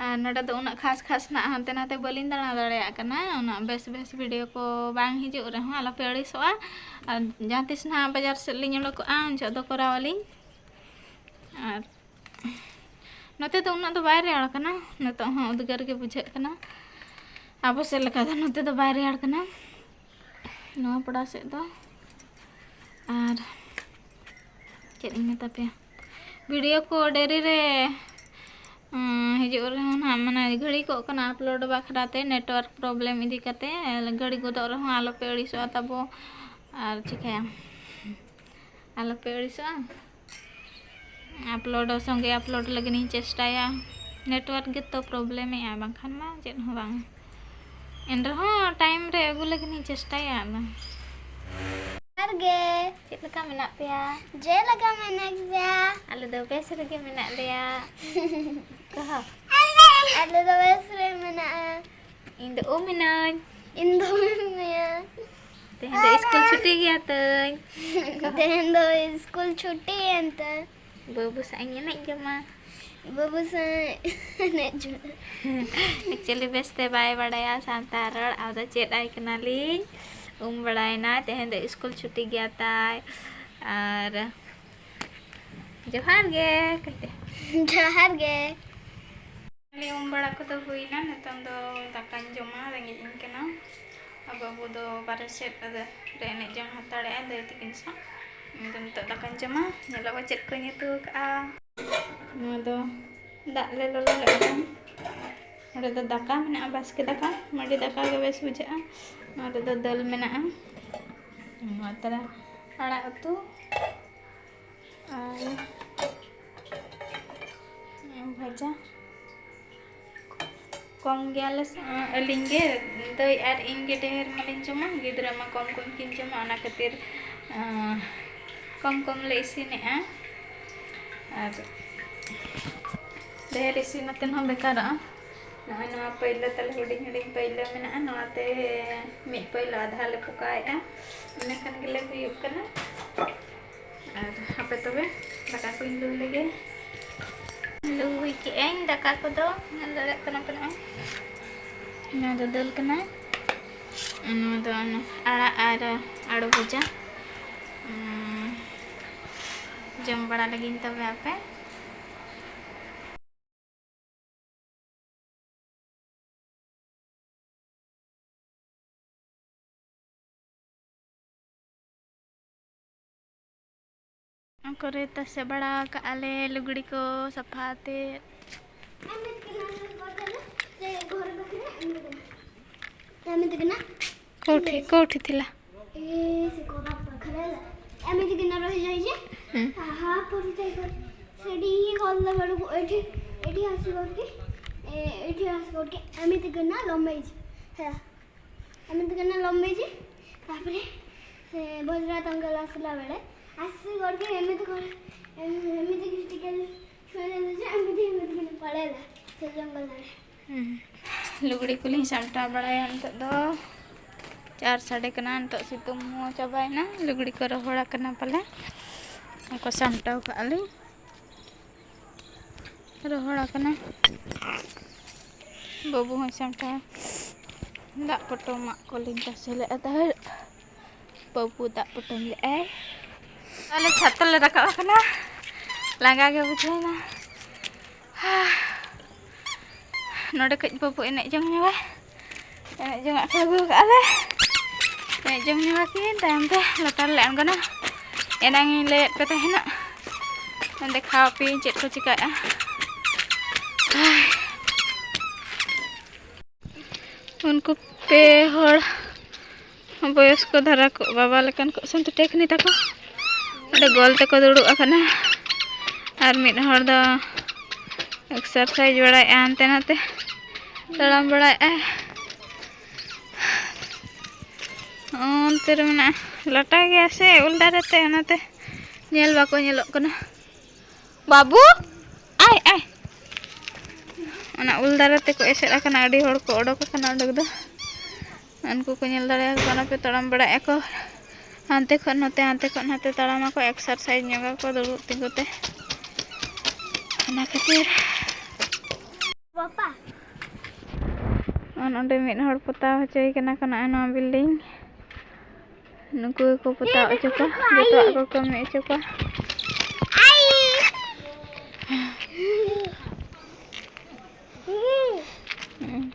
ᱟᱨ ᱱᱚᱰᱮ ᱫᱚ ᱩᱱᱟᱹᱜ ᱠᱷᱟᱥ ᱠᱷᱟᱥ ᱱᱟᱦᱟᱜ ᱦᱟᱱᱛᱮ ᱱᱟᱛᱮ ᱵᱟᱹᱞᱤᱧ ᱫᱟᱬᱟ ᱫᱟᱲᱮᱭᱟᱜ ᱠᱟᱱᱟ᱾ ᱩᱱᱟᱹᱜ ᱵᱮᱥ ᱵᱮᱥ ᱵᱷᱤᱰᱤᱭᱳ ᱠᱚ ᱵᱟᱝ ᱦᱤᱡᱩᱜ ᱨᱮᱦᱚᱸ ᱟᱞᱚᱯᱮ ᱟᱹᱲᱤᱥᱚᱜᱼᱟ᱾ ᱟᱨ ᱡᱟᱦᱟᱸ ᱛᱤᱥ ᱱᱟᱦᱟᱜ ᱵᱟᱡᱟᱨ ᱥᱮᱫ ᱞᱤᱧ ᱩᱰᱩᱠᱚᱜᱼᱟ, ᱩᱱ ᱡᱚᱦᱚᱜ ᱫᱚ ᱠᱚᱨᱟᱣ ᱟᱹᱞᱤᱧ᱾ ᱟᱨ ᱱᱚᱛᱮ ᱫᱚ ᱩᱱᱟᱹᱜ ᱫᱚ ᱵᱟᱭ ᱨᱮᱭᱟᱲ ᱠᱟᱱᱟ, ᱱᱤᱛᱚᱜ ᱦᱚᱸ ᱩᱫᱽᱜᱟᱹᱨ ᱜᱮ ᱵᱩᱡᱷᱟᱹᱜ ᱠᱟᱱᱟ᱾ ᱟᱵᱚ ᱥᱮᱫ ᱞᱮᱠᱟ ᱫᱚ ᱱᱚᱛᱮ ᱫᱚ ᱵᱟᱭ ᱨᱮᱭᱟᱲ ᱠᱟᱱᱟ, ᱱᱚᱣᱟ ᱯᱟᱲᱟ ᱥᱮᱫ ᱫᱚ᱾ ᱟᱨ ᱪᱮᱫ ᱤᱧ ᱢᱮᱛᱟ ᱯᱮᱭᱟ, ᱵᱷᱤᱰᱤᱭᱳ ᱠᱚ ᱰᱮᱨᱤ ᱨᱮ, ᱩᱸ, ᱦᱤᱡᱩᱜ ᱨᱮᱦᱚᱸ ᱱᱟᱦᱟᱜ, ᱢᱟᱱᱮ, ᱜᱷᱟᱹᱲᱤᱠᱚᱜ ᱠᱟᱱᱟ ᱟᱯᱞᱳᱰ ᱵᱟᱠᱷᱨᱟ ᱛᱮ, ᱱᱮᱴᱣᱟᱨᱠ ᱯᱨᱚᱵᱞᱮᱢ ᱤᱫᱤ ᱠᱟᱛᱮ᱾ ᱜᱷᱟᱹᱲᱤ ᱜᱚᱫᱚᱜ ᱨᱮᱦᱚᱸ ᱟᱞᱚᱯᱮ ᱟᱹᱲᱤᱥᱚᱜᱼᱟ ᱛᱟᱵᱚ, ᱟᱨ ᱪᱤᱠᱟᱹᱭᱟᱢ, ᱟᱞᱚᱯᱮ ᱟᱹᱲᱤᱥᱚᱜᱼᱟ᱾ ᱟᱯᱞᱳᱰ ᱥᱚᱸᱜᱮ ᱟᱯᱞᱳᱰ ᱞᱟᱹᱜᱤᱫ ᱤᱧ ᱪᱮᱥᱴᱟᱭᱟ᱾ ᱱᱮᱴᱣᱟᱨᱠ ᱜᱮᱛᱚ ᱯᱨᱚᱵᱞᱮᱢᱮᱜᱼᱟ, ᱵᱟᱝᱠᱷᱟᱱ ᱢᱟ ᱪᱮᱫ ᱦᱚᱸ ᱵᱟᱝ᱾ ᱮᱱ ᱨᱮᱦᱚᱸ ᱴᱟᱭᱤᱢ ᱨᱮ ᱟᱹᱜᱩ ᱞᱟᱹᱜᱤᱫ ᱤᱧ ᱪᱮᱥᱴᱟᱭᱟ᱾ ᱟᱫᱚ ᱡᱚᱦᱟᱨ ᱜᱮ᱾ ᱪᱮᱫ ᱞᱮᱠᱟ ᱢᱮᱱᱟᱜ ᱯᱮᱭᱟ? ᱪᱮᱫ ᱞᱮᱠᱟ ᱢᱮᱱᱟᱜ ᱯᱮᱭᱟ? ᱟᱞᱮ ᱫᱚ ᱵᱮᱥ ᱨᱮᱜᱮ ᱢᱮᱱᱟᱜ ᱞᱮᱭᱟ᱾ ᱠᱚᱦᱚ? ᱟᱞᱮ ᱫᱚ ᱵᱮᱥ ᱨᱮ ᱢᱮᱱᱟᱜᱼᱟ᱾ ᱤᱧ ᱫᱚ ᱩᱢ ᱮᱱᱟᱹᱧ᱾ ᱤᱧ ᱫᱚ ᱩᱢ ᱮᱱᱟᱹᱧ᱾ ᱛᱮᱦᱮᱧ ᱫᱚ ᱥᱠᱩᱞ ᱪᱷᱩᱴᱤ ᱜᱮᱭᱟ ᱛᱟᱹᱧ᱾ ᱛᱮᱦᱮᱧ ᱫᱚ ᱥᱠᱩᱞ ᱪᱷᱩᱴᱤ ᱮᱱ ᱛᱮ᱾ ᱵᱟᱹᱵᱩ ᱥᱟᱶ ᱤᱧ ᱮᱱᱮᱡ ᱡᱚᱝᱟ᱾ ᱵᱟᱹᱵᱩ ᱥᱟᱶ ᱮᱱᱮᱡ ᱡᱚᱝᱟ᱾ ᱮᱠᱪᱩᱭᱮᱞᱤ ᱵᱮᱥᱛᱮ ᱵᱟᱭ ᱵᱟᱲᱟᱭᱟ ᱥᱟᱱᱛᱟᱲ ᱨᱚᱲ, ᱟᱫᱚ ᱪᱮᱫ ᱟᱭ ᱠᱟᱱᱟᱞᱤᱧ᱾ ᱩᱢ ᱵᱟᱲᱟᱭᱮᱱᱟ, ᱛᱮᱦᱮᱧ ᱫᱚ ᱥᱠᱩᱞ ᱪᱷᱩᱴᱤ ᱜᱮᱭᱟ ᱛᱟᱭ᱾ ᱟᱨ ᱡᱚᱦᱟᱨ ᱜᱮ ᱠᱟᱹᱴᱤᱡ᱾ ᱡᱚᱦᱟᱨ ᱜᱮ᱾ ᱟᱞᱮ ᱩᱢ ᱵᱟᱲᱟ ᱠᱚᱫᱚ ᱦᱩᱭᱱᱟ, ᱱᱤᱛᱚᱝ ᱫᱚ ᱫᱟᱠᱟᱧ ᱡᱚᱢᱟ, ᱨᱮᱸᱜᱮᱡ ᱤᱧ ᱠᱟᱱᱟ᱾ ᱟᱨ ᱵᱟᱹᱵᱩ ᱫᱚ ᱵᱟᱨᱦᱮ ᱥᱮᱫ ᱨᱮ ᱮᱱᱮᱡ ᱡᱚᱝ ᱦᱟᱛᱟᱲᱮᱜᱼᱟᱭ ᱫᱟᱹᱭ ᱛᱟᱹᱠᱤᱱ ᱥᱟᱶ᱾ ᱤᱧ ᱫᱚ ᱱᱤᱛᱚᱜ ᱫᱟᱠᱟᱧ ᱡᱚᱢᱟ, ᱧᱮᱞᱚᱜᱼᱟ ᱪᱮᱫ ᱠᱚᱧ ᱩᱛᱩ ᱟᱠᱟᱜᱼᱟ᱾ ᱱᱚᱣᱟ ᱫᱚ ᱫᱟᱜ ᱞᱮ ᱞᱚᱞᱚ ᱞᱮᱫ ᱠᱷᱟᱱ, ᱱᱚᱸᱰᱮ ᱫᱚ ᱫᱟᱠᱟ ᱢᱮᱱᱟᱜᱼᱟ, ᱵᱟᱥᱠᱮ ᱫᱟᱠᱟ, ᱢᱟᱹᱰᱤ ᱫᱟᱠᱟ ᱜᱮ ᱵᱮᱥ ᱵᱩᱡᱷᱟᱹᱜᱼᱟ᱾ ᱱᱚᱣᱟ ᱨᱮᱫᱚ ᱫᱟᱹᱞ ᱢᱮᱱᱟᱜᱼᱟ, ᱱᱚᱣᱟ ᱛᱟᱨᱟ ᱟᱲᱟᱜ ᱩᱛᱩ, ᱟᱨ ᱵᱷᱟᱡᱟ᱾ ᱠᱚᱢ ᱜᱮᱭᱟᱞᱮ ᱥᱮ, ᱟᱹᱞᱤᱧ ᱜᱮ, ᱫᱟᱹᱭ ᱟᱨ ᱤᱧ ᱜᱮ ᱰᱷᱮᱨ ᱢᱟᱞᱤᱧ ᱡᱚᱢᱟ, ᱜᱤᱫᱽᱨᱟᱹ ᱢᱟ ᱠᱚᱢ ᱠᱚᱢ ᱠᱤᱱ ᱡᱚᱢᱟ, ᱚᱱᱟ ᱠᱷᱟᱹᱛᱤᱨ, ᱟᱸ, ᱠᱚᱢ ᱠᱚᱢ ᱞᱮ ᱤᱥᱤᱱᱮᱜᱼᱟ᱾ ᱟᱨ ᱰᱷᱮᱨ ᱤᱥᱤᱱ ᱠᱟᱛᱮ ᱦᱚᱸ ᱵᱮᱠᱟᱨᱚᱜᱼᱟ᱾ ᱱᱚᱜᱼᱚᱭ ᱱᱚᱣᱟ ᱯᱟᱹᱭᱞᱟᱹ ᱛᱟᱞᱮ ᱦᱩᱰᱤᱧ ᱦᱩᱰᱤᱧ ᱯᱟᱹᱭᱞᱟᱹ ᱢᱮᱱᱟᱜᱼᱟ, ᱱᱚᱣᱟᱛᱮ ᱢᱤᱫ ᱯᱟᱹᱭᱞᱟᱹ ᱟᱫᱷᱟ ᱞᱮ ᱯᱚᱠᱟᱣᱮᱫᱼᱟ, ᱤᱱᱟᱹ ᱠᱷᱟᱱ ᱜᱮᱞᱮ ᱦᱩᱭᱩᱜ ᱠᱟᱱᱟ᱾ ᱟᱨ ᱦᱟᱯᱮ ᱛᱚᱵᱮ, ᱫᱟᱠᱟ ᱠᱚᱧ ᱞᱩ ᱞᱮᱜᱮ᱾ ᱞᱩ ᱦᱩᱭ ᱠᱮᱜᱼᱟᱹᱧ ᱫᱟᱠᱟ ᱠᱚᱫᱚ, ᱧᱮᱞ ᱫᱟᱲᱮᱭᱟᱜ ᱠᱟᱱᱟ ᱯᱮ ᱱᱚᱜᱼᱚᱭ᱾ ᱱᱚᱣᱟ ᱫᱚ ᱫᱟᱹᱞ ᱠᱟᱱᱟ, ᱱᱚᱣᱟ ᱫᱚ ᱚᱱᱟ ᱟᱲᱟᱜ ᱟᱨ ᱟᱹᱲᱩ ᱵᱷᱟᱡᱟ᱾ ᱩᱸ, ᱡᱚᱢ ᱵᱟᱲᱟ ᱞᱟᱹᱜᱤᱫ ᱛᱚᱵᱮ ᱟᱯᱮ᱾ ᱠᱚᱨᱮ ᱛᱟᱥᱮ ᱵᱟᱲᱟ ᱠᱟᱜᱼᱟ ᱞᱮ ᱞᱩᱜᱽᱲᱤ ᱠᱚ ᱥᱟᱯᱷᱟ ᱟᱛᱮᱫ᱾ ᱮᱢᱤᱛ ᱠᱟᱱᱟ᱾ ᱠᱳᱣᱴᱷᱤ, ᱠᱳᱣᱴᱷᱤ ଥିଲା? ଏ, ସେ କୋଉଟା ପାଖରେ ହେଲା। ଏମିତି କିନା ରହିଯାଇଛି। ହୁଁ। ଆହା, ପଡ଼ିଯାଇ ଗଲି। ସେଠି ଇଏ ଗଲା ବେଳକୁ ଏଠି, ଏଠି ଆସି କରିକି, ଏ, ଏଠି ଆସି କରିକି ଏମିତି କିନା ଲମ୍ବେଇଛି। ହେଲା, ଏମିତି କିନା ଲମ୍ବେଇଛି। ତାପରେ ସେ ବଜରା ତଙ୍ଗଲ ଆସିଲା ବେଳେ ଆସି କରିକି ଏମିତି କରି, ଏମ-, ଏମିତି କି ଟିକେ ଛୁଇଁ ଦେଲେ ଯେ ଏମିତି, ଏମିତି କିନା ପଳେଇଲା ସେ ଜଙ୍ଗଲ ଆଡ଼େ। ᱦᱩᱸ। ᱞᱩᱜᱽᱲᱤ ᱠᱚᱞᱤᱧ ᱥᱟᱢᱴᱟᱣ ᱵᱟᱲᱟᱭᱟ ᱱᱤᱛᱚᱜ ᱫᱚ᱾ ᱪᱟᱨ ᱥᱟᱰᱮ ᱠᱟᱱᱟ, ᱱᱤᱛᱚᱜ ᱥᱤᱛᱩᱝ ᱦᱚᱸ ᱪᱟᱵᱟᱭᱮᱱᱟ, ᱞᱩᱜᱽᱲᱤ ᱠᱚ ᱨᱚᱦᱚᱲ ᱟᱠᱟᱱᱟ ᱯᱟᱞᱮ᱾ ᱚᱱᱟ ᱠᱚ ᱥᱟᱢᱴᱟᱣ ᱠᱟᱜᱼᱟ ᱞᱤᱧ, ᱨᱚᱦᱚᱲ ᱟᱠᱟᱱᱟ᱾ ᱵᱟᱹᱵᱩ ᱦᱚᱸᱭ ᱥᱟᱢᱴᱟᱣᱟ᱾ ᱫᱟᱜ ᱯᱚᱴᱚᱢᱟᱜ ᱠᱚᱞᱤᱧ ᱛᱟᱥᱮ ᱞᱮᱫᱼᱟ ᱛᱟᱦᱮᱸᱫ᱾ ᱵᱟᱹᱵᱩ ᱫᱟᱜ ᱯᱚᱴᱚᱢ ᱞᱮᱫᱼᱟᱭ᱾ ᱟᱞᱮ ᱪᱷᱟᱛ ᱞᱮ ᱨᱟᱠᱟᱵ ᱟᱠᱟᱱᱟ, ᱞᱟᱸᱜᱟ ᱜᱮ ᱵᱩᱡᱷᱟᱹᱣᱮᱱᱟ᱾ ᱱᱚᱰᱮ ᱠᱟᱹᱡ ᱵᱟᱹᱵᱩ ᱮᱱᱮᱡ ᱡᱚᱝ ᱧᱚᱜᱟᱭ᱾ ᱮᱱᱮᱡ ᱡᱚᱝᱟᱜ ᱠᱚ ᱟᱹᱜᱩ ᱟᱠᱟᱫᱼᱟ ᱞᱮ᱾ ᱮᱱᱮᱡ ᱡᱚᱝ ᱧᱚᱜᱟ ᱠᱤᱱ, ᱛᱟᱭᱚᱢ ᱛᱮ ᱞᱟᱛᱟᱨ ᱞᱮ ᱟᱬᱜᱚᱱᱟ᱾ ᱮᱱᱟᱝ ᱤᱧ ᱞᱟᱹᱭᱟᱫ ᱯᱮ ᱛᱟᱦᱮᱱᱟ, ᱫᱮᱠᱷᱟᱣ ᱟᱯᱮᱭᱟᱹᱧ ᱪᱮᱫ ᱠᱚ ᱪᱤᱠᱟᱹᱜᱼᱟ᱾ ᱩᱱᱠᱩ ᱯᱮ ᱦᱚᱲ ᱵᱚᱭᱚᱥᱠᱚ ᱫᱷᱟᱨᱟ ᱠᱚ, ᱵᱟᱵᱟ ᱞᱮᱠᱟᱱ ᱠᱚ, ᱥᱟᱱᱛᱤ ᱴᱮᱠᱱᱤ ᱛᱟᱠᱚ ᱚᱸᱰᱮ ᱜᱳᱞ ᱛᱮᱠᱚ ᱫᱩᱲᱩᱵ ᱟᱠᱟᱱᱟ᱾ ᱟᱨ ᱢᱤᱫ ᱦᱚᱲ ᱫᱚ ᱮᱠᱥᱟᱨᱥᱟᱭᱤᱡᱽ ᱵᱟᱲᱟᱭᱮᱫᱼᱟ, ᱦᱟᱱᱛᱮ ᱱᱟᱛᱮ ᱛᱟᱲᱟᱢ ᱵᱟᱲᱟᱭᱮᱫᱼᱟᱭ᱾ ᱚᱱᱛᱮ ᱨᱮ ᱢᱮᱱᱟᱜᱼᱟ, ᱞᱟᱴᱟ ᱜᱮᱭᱟ ᱥᱮ ᱩᱞ ᱫᱟᱨᱮ ᱛᱮ, ᱚᱱᱟᱛᱮ ᱧᱮᱞ ᱵᱟᱠᱚ ᱧᱮᱞᱚᱜ ᱠᱟᱱᱟ᱾ ᱵᱟᱹᱵᱩ, ᱟᱭ, ᱟᱭ᱾ ᱚᱱᱟ ᱩᱞ ᱫᱟᱨᱮ ᱛᱮᱠᱚ ᱮᱥᱮᱫ ᱟᱠᱟᱱᱟ, ᱟᱹᱰᱤ ᱦᱚᱲ ᱠᱚ ᱚᱰᱚᱠ ᱟᱠᱟᱱᱟ ᱚᱸᱰᱮ ᱫᱚ᱾ ᱩᱱᱠᱩ ᱠᱚ ᱧᱮᱞ ᱫᱟᱲᱮᱭᱟᱠᱚ ᱠᱟᱱᱟ ᱯᱮ, ᱛᱟᱲᱟᱢ ᱵᱟᱲᱟᱭᱮᱫᱼᱟ ᱠᱚ ᱦᱟᱱᱛᱮ ᱠᱷᱚᱱ ᱱᱚᱛᱮ, ᱦᱟᱱᱛᱮ ᱠᱷᱚᱱ ᱱᱚᱛᱮ ᱛᱟᱲᱟᱢ ᱟᱠᱚ, ᱮᱠᱥᱟᱨᱥᱟᱭᱤᱡᱽ ᱧᱚᱜ ᱟᱠᱚ ᱫᱩᱲᱩᱵ ᱛᱤᱸᱜᱩ ᱛᱮ᱾ ᱚᱱᱟ ᱠᱷᱟᱹᱛᱤᱨ ᱟᱨ ᱱᱚᱸᱰᱮ ᱢᱤᱫ ᱦᱚᱲ ᱯᱚᱛᱟᱣ ᱦᱚᱪᱚᱭᱮ ᱠᱟᱱᱟ ᱠᱚ ᱱᱚᱜᱼᱚᱭ ᱱᱚᱣᱟ ᱵᱤᱞᱰᱤᱝ᱾ ᱱᱩᱠᱩ ᱜᱮᱠᱚ ᱯᱚᱛᱟᱣ ᱦᱚᱪᱚ ᱠᱚᱣᱟ, ᱡᱚᱛᱚᱣᱟᱜ ᱠᱚ ᱠᱟᱹᱢᱤ ᱦᱚᱪᱚ ᱠᱚᱣᱟ᱾ ᱦᱩᱸ᱾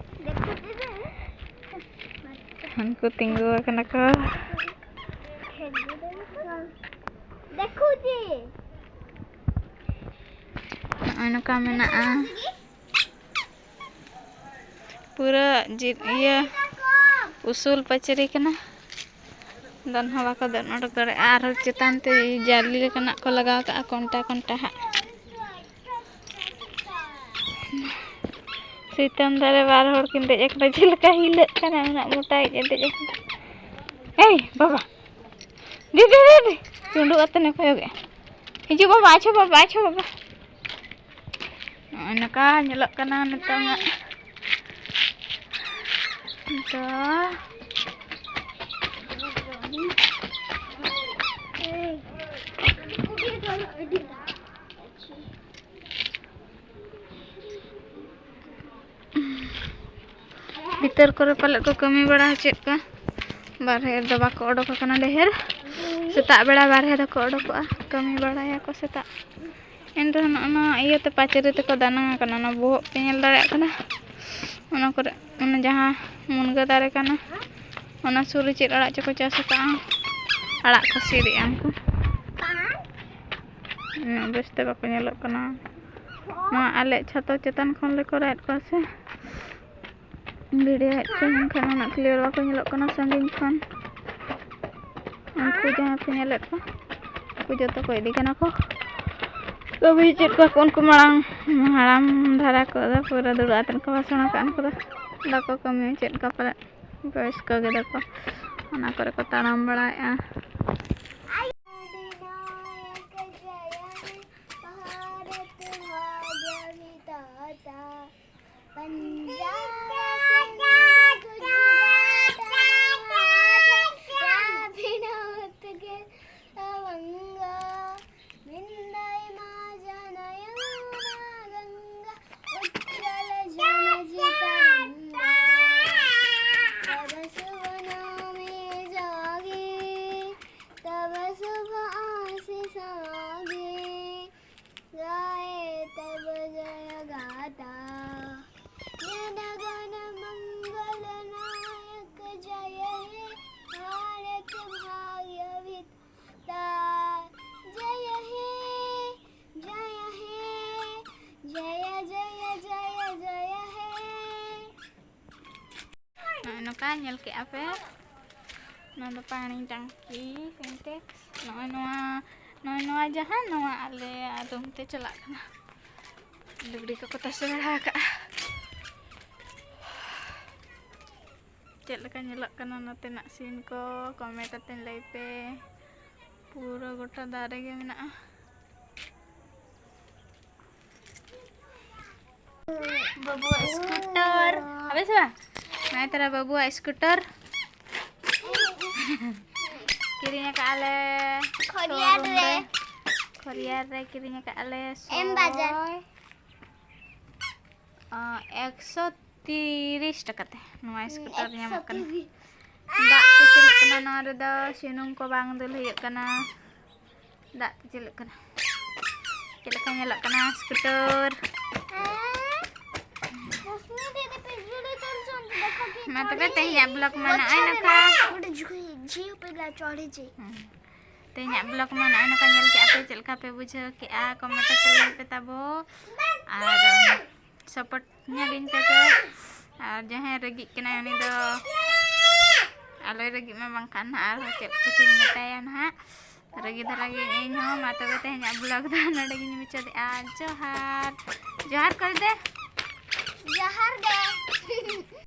ᱦᱟᱱᱠᱩ ᱛᱤᱸᱜᱩ ᱟᱠᱟᱱᱟ ᱠᱚ᱾ ᱱᱚᱜᱼᱚᱭ ᱱᱚᱝᱠᱟ ᱢᱮᱱᱟᱜᱼᱟ᱾ ᱯᱩᱨᱟᱹ ᱡᱤ-, ᱤᱭᱟᱹ, ᱩᱥᱩᱞ ᱯᱟᱹᱪᱨᱤ ᱠᱟᱱᱟ᱾ ᱫᱚᱱ ᱦᱚᱸ ᱵᱟᱠᱚ ᱫᱚᱱ ᱚᱰᱚᱠ ᱫᱟᱲᱮᱭᱟᱜᱼᱟ᱾ ᱟᱨᱦᱚᱸ ᱪᱮᱛᱟᱱ ᱛᱮ ᱡᱟᱹᱞᱤ ᱞᱮᱠᱟᱱᱟᱜ ᱠᱚ ᱞᱟᱜᱟᱣ ᱠᱟᱜᱼᱟ, ᱠᱚᱱᱴᱟ ᱠᱚᱱᱴᱟ ᱦᱟᱸᱜ᱾ ᱥᱤᱛᱟᱹᱢ ᱫᱟᱨᱮ ᱵᱟᱨ ᱦᱚᱲ ᱠᱤᱱ ᱫᱮᱡ ᱟᱠᱟᱱᱟ, ᱪᱮᱫ ᱞᱮᱠᱟ ᱦᱤᱞᱟᱹᱜ ᱠᱟᱱᱟ, ᱩᱱᱟᱹᱜ ᱢᱚᱴᱟᱭᱤᱡ ᱮ ᱫᱮᱡ ᱟᱠᱟᱱᱟ᱾ ᱮᱭ ᱵᱟᱵᱟ, ᱫᱤ, ᱫᱤ, ᱫᱤ, ᱫᱤ᱾ ᱪᱩᱸᱰᱩᱜ ᱟᱛᱮ ᱱᱮ ᱠᱚᱭᱚᱜᱮᱜᱼᱟ᱾ ᱦᱤᱡᱩᱜ ᱵᱟᱵᱟ, ᱟᱪᱪᱷᱟ ᱵᱟᱵᱟ, ᱟᱪᱪᱷᱟ ᱵᱟᱵᱟ᱾ ᱱᱚᱜᱼᱚᱭ ᱱᱚᱝᱠᱟ ᱧᱮᱞᱚᱜ ᱠᱟᱱᱟ ᱱᱤᱛᱚᱝᱟᱜ ᱫᱚ᱾ ᱵᱷᱤᱛᱟᱹᱨ ᱠᱚᱨᱮ ᱯᱟᱞᱮᱫ ᱠᱚ ᱠᱟᱹᱢᱤ ᱵᱟᱲᱟ ᱦᱚᱪᱚᱭᱮᱫ ᱠᱚᱣᱟ᱾ ᱵᱟᱨᱦᱮ ᱨᱮᱫᱚ ᱵᱟᱠᱚ ᱚᱰᱚᱠ ᱟᱠᱟᱱᱟ ᱰᱷᱮᱨ᱾ ᱥᱮᱛᱟᱜ ᱵᱮᱲᱟ ᱵᱟᱨᱦᱮ ᱫᱚᱠᱚ ᱚᱰᱚᱠᱚᱜᱼᱟ, ᱠᱟᱹᱢᱤ ᱵᱟᱲᱟᱭᱟᱠᱚ ᱥᱮᱛᱟᱜ᱾ ᱮᱱ ᱨᱮᱦᱚᱸ ᱱᱚᱜᱼᱚ ᱱᱚᱣᱟ ᱤᱭᱟᱹᱛᱮ ᱯᱟᱹᱪᱨᱤ ᱛᱮᱠᱚ ᱫᱟᱱᱟᱝ ᱟᱠᱟᱱᱟ᱾ ᱚᱱᱟ ᱵᱚᱦᱚᱜ ᱯᱮ ᱧᱮᱞ ᱫᱟᱲᱮᱭᱟᱜ ᱠᱟᱱᱟ, ᱚᱱᱟ ᱠᱚᱨᱮ, ᱚᱱᱟ ᱡᱟᱦᱟᱸ ᱢᱩᱱᱜᱟᱹ ᱫᱟᱨᱮ ᱠᱟᱱᱟ, ᱚᱱᱟ ᱥᱩᱨ ᱨᱮ ᱪᱮᱫ ᱟᱲᱟᱜ ᱪᱚᱠᱚ ᱪᱟᱥ ᱟᱠᱟᱫᱼᱟ, ᱟᱲᱟᱜ ᱠᱚ ᱥᱤᱫ ᱮᱫᱼᱟ ᱩᱱᱠᱩ᱾ ᱩᱱᱟᱹᱜ ᱵᱮᱥᱛᱮ ᱵᱟᱠᱚ ᱧᱮᱞᱚᱜ ᱠᱟᱱᱟ᱾ ᱱᱚᱣᱟ ᱟᱞᱮ ᱪᱷᱟᱛᱟ ᱪᱮᱛᱟᱱ ᱠᱷᱚᱱ ᱞᱮ ᱠᱚᱨᱟᱣᱮᱫ ᱠᱚᱣᱟ ᱥᱮ᱾ ᱵᱷᱤᱰᱤᱭᱳᱭᱮᱫ ᱠᱚᱣᱟ, ᱢᱮᱱᱠᱷᱟᱱ ᱩᱱᱟᱹᱜ ᱠᱞᱤᱭᱟᱨ ᱵᱟᱠᱚ ᱧᱮᱞᱚᱜ ᱠᱟᱱᱟ ᱥᱟᱺᱜᱤᱧ ᱠᱷᱚᱱ᱾ ᱩᱱᱠᱩ ᱡᱟᱦᱟᱸ ᱯᱮ ᱧᱮᱞᱮᱫ ᱠᱚᱣᱟ, ᱩᱱᱠᱩ ᱡᱚᱛᱚ ᱠᱚ ᱤᱫᱤ ᱠᱟᱱᱟ ᱠᱚ᱾ ᱠᱟᱹᱢᱤ ᱦᱚᱪᱚᱭᱮᱫ ᱠᱚᱣᱟ ᱠᱚ ᱩᱱᱠᱩ ᱢᱟᱲᱟᱝ ᱦᱟᱲᱟᱢ ᱫᱷᱟᱨᱟ ᱠᱚᱫᱚ, ᱯᱩᱨᱟᱹ ᱫᱩᱲᱩᱵ ᱟᱛᱮᱫ ᱠᱚ ᱵᱷᱟᱥᱚᱱ ᱟᱠᱟᱫ, ᱩᱱᱠᱩ ᱫᱚ ᱵᱟᱠᱚ ᱠᱟᱹᱢᱤ ᱦᱚᱪᱚᱭᱮᱫ ᱠᱚᱣᱟ ᱯᱟᱞᱮᱫ, ᱵᱚᱭᱚᱥᱠᱚ ᱜᱮᱫᱚ ᱠᱚ ᱚᱱᱟ ᱠᱚᱨᱮ ᱠᱚ ᱛᱟᱲᱟᱢ ᱵᱟᱲᱟᱭᱮᱫᱼᱟ᱾ पंजाब, सिंध, गुजरात, मराठा, द्राविड़, उत्कल, वंग, विंध्य, हिमाचल, यमुना, गंगा, उत्कल, जनजी, तरंगा। तब शुभ नामे जागे, तब शुभ आशीष मागे। गाए तब जय गाथा, जन गण मंगल नायक जय हे, भारत भाग्य विधाता जय हे, जय हे, जय जय जय जय हे। ᱱᱚᱜᱼᱚᱭ ᱱᱚᱝᱠᱟ ᱧᱮᱞ ᱠᱮᱜᱼᱟ ᱯᱮ, ᱱᱚᱣᱟ ᱫᱚ ᱯᱟᱹᱱᱤ ᱴᱟᱝᱠᱤ, ᱥᱤᱱᱴᱮᱠᱥ᱾ ᱱᱚᱜᱼᱚᱭ ᱱᱚᱣᱟ, ᱱᱚᱜᱼᱚᱭ ᱱᱚᱣᱟ ᱡᱟᱦᱟᱸ, ᱱᱚᱣᱟ ᱟᱞᱮ ᱨᱩᱢ ᱛᱮ ᱪᱟᱞᱟᱜ ᱠᱟᱱᱟ᱾ ᱞᱩᱜᱽᱲᱤ ᱠᱚᱠᱚ ᱛᱟᱥᱮ ᱵᱟᱲᱟ ᱟᱠᱟᱜᱼᱟ᱾ ᱪᱮᱫ ᱞᱮᱠᱟ ᱧᱮᱞᱚᱜ ᱠᱟᱱᱟ ᱱᱚᱛᱮᱱᱟᱜ ᱥᱤᱱ ᱠᱚ, ᱠᱚᱢᱮᱱᱴ ᱟᱛᱮ ᱞᱟᱹᱭ ᱯᱮ᱾ ᱯᱩᱨᱟᱹ ᱜᱚᱴᱟ ᱫᱟᱨᱮ ᱜᱮ ᱢᱮᱱᱟᱜᱼᱟ᱾ ᱵᱟᱹᱵᱩᱣᱟᱜ ᱥᱠᱩᱴᱟᱨ᱾ ᱟᱵᱮ ᱥᱮ ᱵᱟᱝ? ᱱᱚᱜᱼᱚᱭ ᱛᱟᱨᱟ ᱵᱟᱹᱵᱩᱣᱟᱜ ᱥᱠᱩᱴᱟᱨ᱾ ᱠᱤᱨᱤᱧ ᱟᱠᱟᱫᱼᱟ ᱞᱮ ᱠᱷᱚᱨᱤᱭᱟᱨ showroom ᱨᱮ᱾ ᱨᱮ᱾ ᱠᱷᱚᱨᱤᱭᱟᱨ ᱨᱮ ᱠᱤᱨᱤᱧ ᱟᱠᱟᱫᱼᱟ ᱞᱮ ᱮᱢ ᱵᱟᱡᱟᱨ᱾ ᱥᱚᱭ, ᱟ, ᱮᱠᱥᱚ ᱛᱤᱨᱤᱥ ᱴᱟᱠᱟ ᱛᱮ ᱱᱚᱣᱟ ᱦᱩᱸ, ᱥᱠᱩᱴᱟᱨ ᱧᱟᱢᱚᱜ ᱠᱟᱱᱟ᱾ ᱮᱠᱥᱚ ᱛᱤᱨᱤᱥ᱾ ᱫᱟᱜ ᱛᱮ ᱪᱟᱹᱞᱩᱜ ᱠᱟᱱᱟ ᱱᱚᱣᱟ ᱨᱮᱫᱚ, ᱥᱩᱱᱩᱢ ᱠᱚ ᱵᱟᱝ ᱫᱩᱞ ᱦᱩᱭᱩᱜ ᱠᱟᱱᱟ᱾ ᱫᱟᱜ ᱛᱮ ᱪᱟᱹᱞᱩᱜ ᱠᱟᱱᱟ᱾ ᱪᱮᱫ ᱞᱮᱠᱟ ᱧᱮᱞᱚᱜ ᱠᱟᱱᱟ ᱥᱠᱩᱴᱟᱨ? ᱦᱮᱸ? ᱨᱚᱥᱢᱤ ᱫᱤᱫᱤ ᱯᱤᱡᱩᱞᱤ ᱛᱚᱞ ᱪᱚᱱ ᱫᱮᱠᱷᱟ ᱠᱤ ᱢᱟ ᱛᱚᱵᱮ ᱛᱮᱦᱮᱧᱟᱜ vlog ᱢᱟ ᱱᱚᱜᱼᱚᱭ ᱱᱚᱝᱠᱟ᱾ ᱜᱚᱴᱟ ᱡᱷᱩ-, ᱡᱷᱤᱣ ᱯᱮ ᱞᱟ ᱪᱚᱲᱮ ᱡᱮ᱾ ᱦᱮᱸ᱾ ᱛᱮᱦᱮᱧᱟᱜ vlog ᱢᱟ ᱱᱚᱜᱼᱚᱭ ᱱᱚᱝᱠᱟ ᱧᱮᱞ ᱠᱮᱜᱼᱟ ᱯᱮ, ᱪᱮᱫ ᱞᱮᱠᱟ ᱯᱮ ᱵᱩᱡᱷᱟᱹᱣ ᱠᱮᱜᱼᱟ comment ᱛᱮ ᱞᱟᱹᱭ ᱯᱮ ᱛᱟᱵᱚ᱾ ᱟᱨ support ᱧᱚᱜᱤᱧ ᱯᱮ ᱛᱚ᱾ ᱟᱨ ᱡᱟᱦᱟᱸᱭ ᱨᱟᱹᱜᱤᱜ ᱠᱟᱱᱟᱭ ᱩᱱᱤ ᱫᱚ ᱟᱞᱚᱭ ᱨᱟᱹᱜᱤᱜ ᱢᱟ, ᱵᱟᱝᱠᱷᱟᱱ ᱱᱟᱦᱟᱜ ᱟᱨᱦᱚᱸ ᱪᱮᱫ ᱠᱚᱪᱚᱧ ᱢᱮᱛᱟᱭᱟ ᱱᱟᱦᱟᱜ᱾ ᱨᱟᱹᱜᱤ ᱫᱷᱟᱨᱟ ᱜᱮ ᱤᱧ ᱦᱚᱸ᱾ ᱢᱟ ᱛᱚᱵᱮ ᱛᱮᱦᱮᱧᱟᱜ vlog ᱫᱚ ᱱᱚᱰᱮ ᱜᱤᱧ ᱢᱩᱪᱟᱹᱫᱮᱜᱼᱟ᱾ ᱡᱚᱦᱟᱨ, ᱡᱚᱦᱟᱨ ᱠᱚᱨᱮ ᱫᱮ᱾